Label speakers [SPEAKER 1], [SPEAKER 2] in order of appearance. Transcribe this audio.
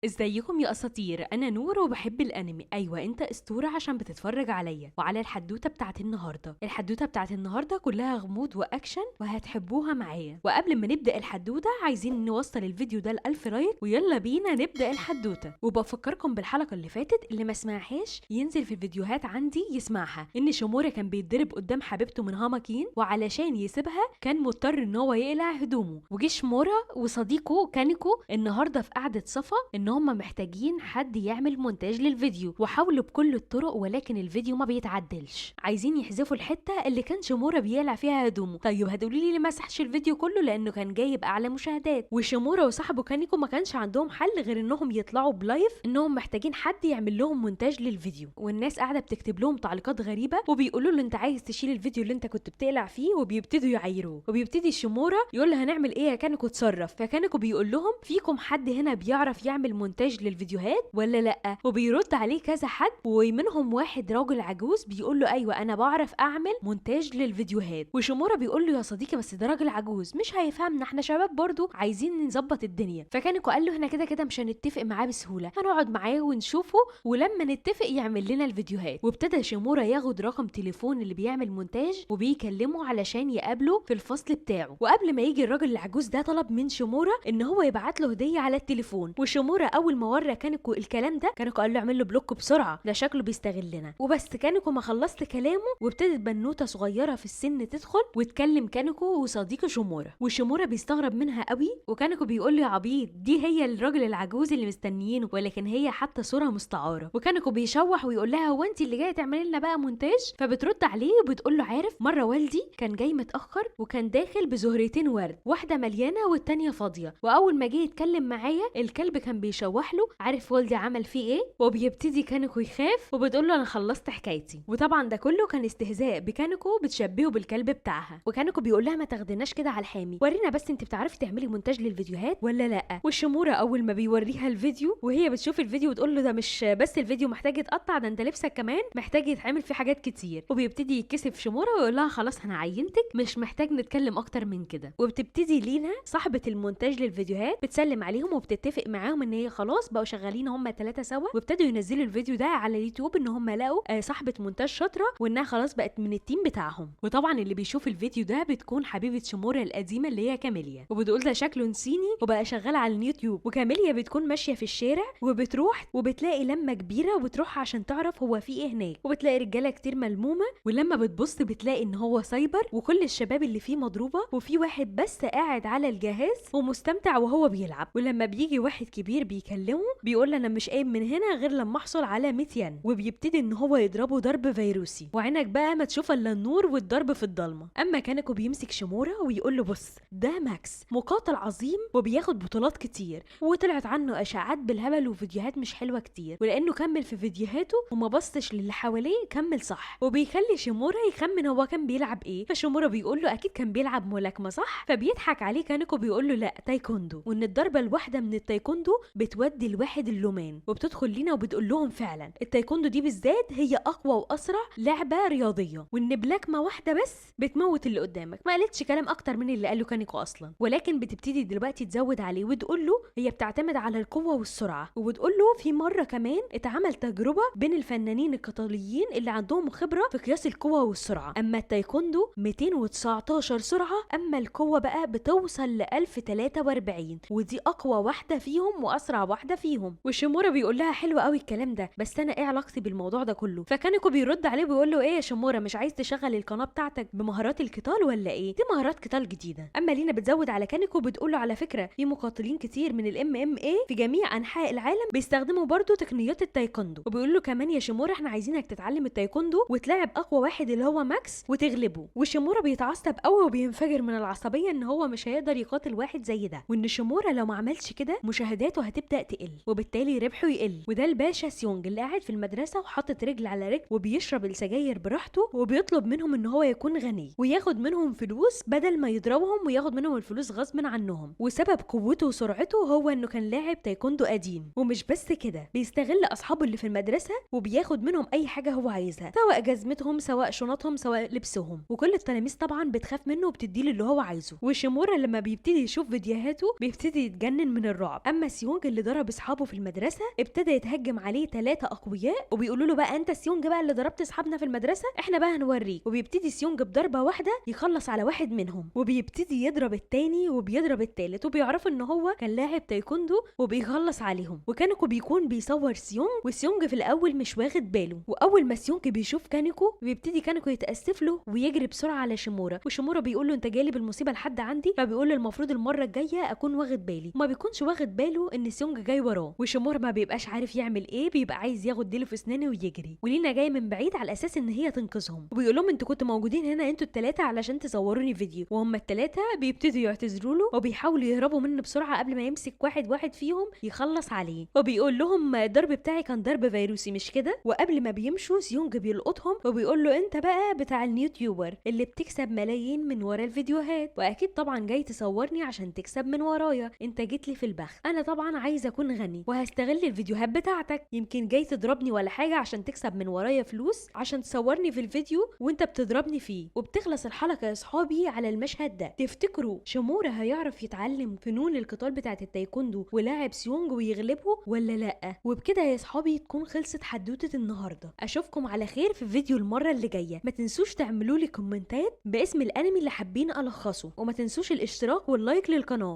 [SPEAKER 1] ازيكم يا اساطير؟ انا نور وبحب الانمي. ايوه انت اسطورة عشان بتتفرج عليا وعلى الحدوتة بتاعت النهارده. الحدوتة بتاعت النهارده كلها غموض واكشن وهتحبوها معايا. وقبل ما نبدا الحدوتة عايزين نوصل الفيديو ده ل1000 like، ويلا بينا نبدا الحدوتة. وبفكركم بالحلقة اللي فاتت، اللي ما سمعهاش ينزل في الفيديوهات عندي يسمعها. ان شيمورا كان بيتضرب قدام حبيبته من هاماكين، وعلشان يسيبها كان مضطر ان هو يقلع هدومه. وجه شيمورا وصديقه كانيكو النهارده في قعدة صفا ان هم محتاجين حد يعمل مونتاج للفيديو، وحاولوا بكل الطرق ولكن الفيديو ما بيتعدلش. عايزين يحذفوا الحتة اللي كان شيمورا بيقلع فيها هدومه. طيب هتقولي لي ليه مسحش الفيديو كله؟ لانه كان جايب اعلى مشاهدات. وشيمورا وصاحبه كانيكو ما كانش عندهم حل غير انهم يطلعوا ب live انهم محتاجين حد يعمل لهم مونتاج للفيديو. والناس قاعدة بتكتب لهم تعليقات غريبة وبيقولوا له انت عايز تشيل الفيديو اللي انت كنت بتقلع فيه، وبيبتدوا يعايروه. وبيبتدي شيمورا يقول له هنعمل ايه يا كانيكو، اتصرف. فكانيكو بيقول لهم فيكم حد هنا بيعرف يعمل مونتاج للفيديوهات ولا لا؟ وبيرد عليه كذا حد، ومنهم واحد راجل عجوز بيقول له ايوه انا بعرف اعمل مونتاج للفيديوهات. وشيمورا بيقول له يا صديقي بس ده راجل عجوز مش هيفهمنا، احنا شباب برضو عايزين نظبط الدنيا. فكانيكو قال له احنا كده كده مش هنتفق معاه بسهولة، هنقعد معاه ونشوفه ولما نتفق يعمل لنا الفيديوهات. وابتدى شيمورا ياخد رقم تليفون اللي بيعمل مونتاج وبيكلمه علشان يقابله في الفصل بتاعه. وقبل ما يجي الراجل العجوز ده طلب من شيمورا ان هو يبعت له هديه على التليفون. وشيمورا اول ما ورى كانيكو الكلام ده كانيكو قال له اعمل له block بسرعة، ده شكله بيستغلنا. وبس كانيكو ما خلصت كلامه وابتدت بنوته صغيرة في السن تدخل وتكلم كانيكو وصديقه شيمورا. وشيمورا بيستغرب منها قوي، وكانيكو بيقول له يا عبيط دي هي الراجل العجوز اللي مستنيينه، ولكن هي حتى صوره مستعارة. وكانيكو بيشوح ويقول لها هو انت اللي جاية تعملي لنا بقى مونتاج؟ فبترد عليه وبتقول له عارف مرة والدي كان جاي متاخر وكان داخل بزهرتين ورد، واحدة مليانة والتانية فاضية، واول ما جه يتكلم معايا الكلب كان بيشوح له، عارف والدي عمل فيه ايه؟ وبيبتدي كانيكو يخاف وبتقول له انا خلصت حكايتي. وطبعا ده كله كان استهزاء بكانيكو، بتشبهه بالكلب بتاعها. وكانيكو بيقول لها ما تاخدناش كده على الحامي، ورينا بس انت بتعرفي تعملي مونتاج للفيديوهات ولا لا؟ وشيمورا اول ما بيوريها الفيديو وهي بتشوف الفيديو وتقول له ده مش بس الفيديو محتاج يتقطع، ده انت لبسك كمان محتاج يتعمل فيه حاجات كتير. وبيبتدي يتكسف شيمورا ويقول لها خلاص انا عينتك، مش محتاج نتكلم اكتر من كده. وبتبتدي لينا صاحبه المونتاج للفيديوهات بتسلم عليهم وبتتفق معاهم ان هي خلاص بقوا شغالين هم 3 سوا، وابتدوا ينزلوا الفيديو ده على اليوتيوب ان هم لقوا صاحبه مونتاج شاطرة وانها خلاص بقت من ال team بتاعهم. وطبعا اللي بيشوف الفيديو ده بتكون حبيبه شيمورا القديمة اللي هي كاميليا، وبتقول ده شكله نسيني وبقى شغال على اليوتيوب. وكاميليا بتكون ماشية في الشارع وبتروح وبتلاقي لمه كبيرة وبتروح عشان تعرف هو في ايه هناك، وبتلاقي رجاله كتير ملمومه، ولما بتبص بتلاقي ان هو سايبر وكل الشباب اللي فيه مضروبة وفي واحد بس قاعد على الجهاز ومستمتع وهو بيلعب. ولما بيجي واحد كبير بيكلمه بيقول انا مش قايم من هنا غير لما احصل على 100 ين، وبيبتدي ان هو يضربه ضرب فيروسي، وعينك بقى ما تشوف الا النور والضرب في الضلمة. اما كانيكو بيمسك شيمورا ويقول له بص ده ماكس مقاتل عظيم وبياخد بطولات كتير، وطلعت عنه اشاعات بالهبل وفيديوهات مش حلوة كتير، ولانه كمل في فيديوهاته وما بصش للي حواليه كمل صح. وبيخلي شيمورا يخمن هو كان بيلعب ايه، فشيمورا بيقول له اكيد كان بيلعب ملاكمة صح؟ فبيضحك عليه كانيكو بيقول له لا تايكوندو، وان الضربة الواحدة من التايكوندو بتودي الواحد اللومان. وبتدخل لينا وبتقول لهم فعلا التايكوندو دي بالذات هي اقوى واسرع لعبه رياضية، وان بلكمه واحدة بس بتموت اللي قدامك. ما قالتش كلام اكتر من اللي قاله كانيكو اصلا، ولكن بتبتدي دلوقتي تزود عليه وتقول له هي بتعتمد على القوة والسرعة. وبتقول له في مرة كمان اتعمل تجربه بين الفنانين القتاليين اللي عندهم خبره في قياس القوة والسرعة، اما التايكوندو 219 سرعة، اما القوة بقى بتوصل ل 1043، ودي اقوى واحدة فيهم واسرع واحدة فيهم. وشيمورا بيقول لها حلو قوي الكلام ده، بس انا ايه علاقتي بالموضوع ده كله؟ فكانيكو بيرد عليه بيقول له ايه يا شيمورا مش عايز تشغل القناة بتاعتك بمهارات القتال ولا ايه؟ دي مهارات قتال جديدة. اما لينا بتزود على كانيكو بتقول له على فكرة في مقاتلين كتير من ال MMA في جميع انحاء العالم بيستخدموا برضو تقنيات التايكوندو. وبيقول له كمان يا شيمورا احنا عايزينك تتعلم التايكوندو وتلاعب اقوى واحد اللي هو ماكس وتغلبه. وشيمورا بيتعصب قوي وبينفجر من العصبية ان هو مش هيقدر يقاتل واحد زي ده، وان شيمورا لو ما عملش كده مشاهداته هتبدا تقل وبالتالي ربحه يقل. وده الباشا سيونج اللي قاعد في المدرسة وحاطط رجل على رجل وبيشرب السجاير براحته، وبيطلب منهم ان هو يكون غني وياخد منهم فلوس بدل ما يضربهم وياخد منهم الفلوس غصب عنهم. وسبب قوته وسرعته هو انه كان لاعب تايكوندو قديم، ومش بس كده بيستغل اصحابه اللي في المدرسة وبياخد منهم اي حاجة هو عايزها، سواء جزمتهم سواء شنطهم سواء لبسهم. وكل التلاميذ طبعا بتخاف منه وبتديله اللي هو عايزه. وشيمورا لما بيبتدي يشوف فيديوهاته بيبتدي يتجنن من الرعب. اما سيونج اللي ضرب اصحابه في المدرسة. ابتدى يتهجم عليه 3 اقوياء وبيقولوا له بقى انت سيونج بقى اللي ضربت اصحابنا في المدرسة، احنا بقى هنوريك. وبيبتدي سيونج بضربه واحدة يخلص على واحد منهم، وبيبتدي يضرب التاني وبيضرب التالت، وبيعرفوا ان هو كان لاعب تايكوندو وبيخلص عليهم. وكانيكو بيكون بيصور سيونج، وسيونج في الاول مش واخد باله، واول ما سيونج بيشوف كانيكو بيبتدي كانيكو يتاسف له ويجري بسرعة على شيمورا، وشيمورا بيقول له انت جالي بالمصيبه لحد عندي، فبيقول له المفروض المرة الجاية اكون واخد بالي، وما بيكونش واخد باله ان سيونج جاي وراه. وشيمورا ما بيبقاش عارف يعمل ايه، بيبقى عايز ياخد ديله في اسنانه ويجري. ولينا جاي من بعيد على اساس ان هي تنقذهم، وبيقول لهم انتوا كنتوا موجودين هنا انتوا الثلاثة علشان تصوروني فيديو، وهم الثلاثة بيبتدوا يعتذروا له وبيحاولوا يهربوا منه بسرعة قبل ما يمسك واحد واحد فيهم يخلص عليه. وبيقول لهم الضرب بتاعي كان ضرب فيروسي مش كده؟ وقبل ما بيمشوا سيونج بيلقطهم وبيقول له انت بقى بتاع ال YouTuber اللي بتكسب ملايين من ورا الفيديوهات، واكيد طبعا جاي تصورني عشان تكسب من ورايا، انت جيت لي في البخ، انا طبعا عايز اكون غني وهستغل الفيديوهات بتاعتك، يمكن جاي تضربني ولا حاجة عشان تكسب من ورايا فلوس عشان تصورني في الفيديو وانت بتضربني فيه. وبتخلص الحلقة يا صحابي على المشهد ده. تفتكروا شيمورا هيعرف يتعلم فنون القتال بتاعه التايكوندو ولاعب سيونج ويغلبه ولا لا؟ وبكده يا صحابي تكون خلصت حدوتة النهارده. اشوفكم على خير في فيديو المرة اللي جاية. ما تنسوش تعملوا لي كومنتات باسم الانمي اللي حابين الخصه، وما تنسوش الاشتراك وال like للقناة.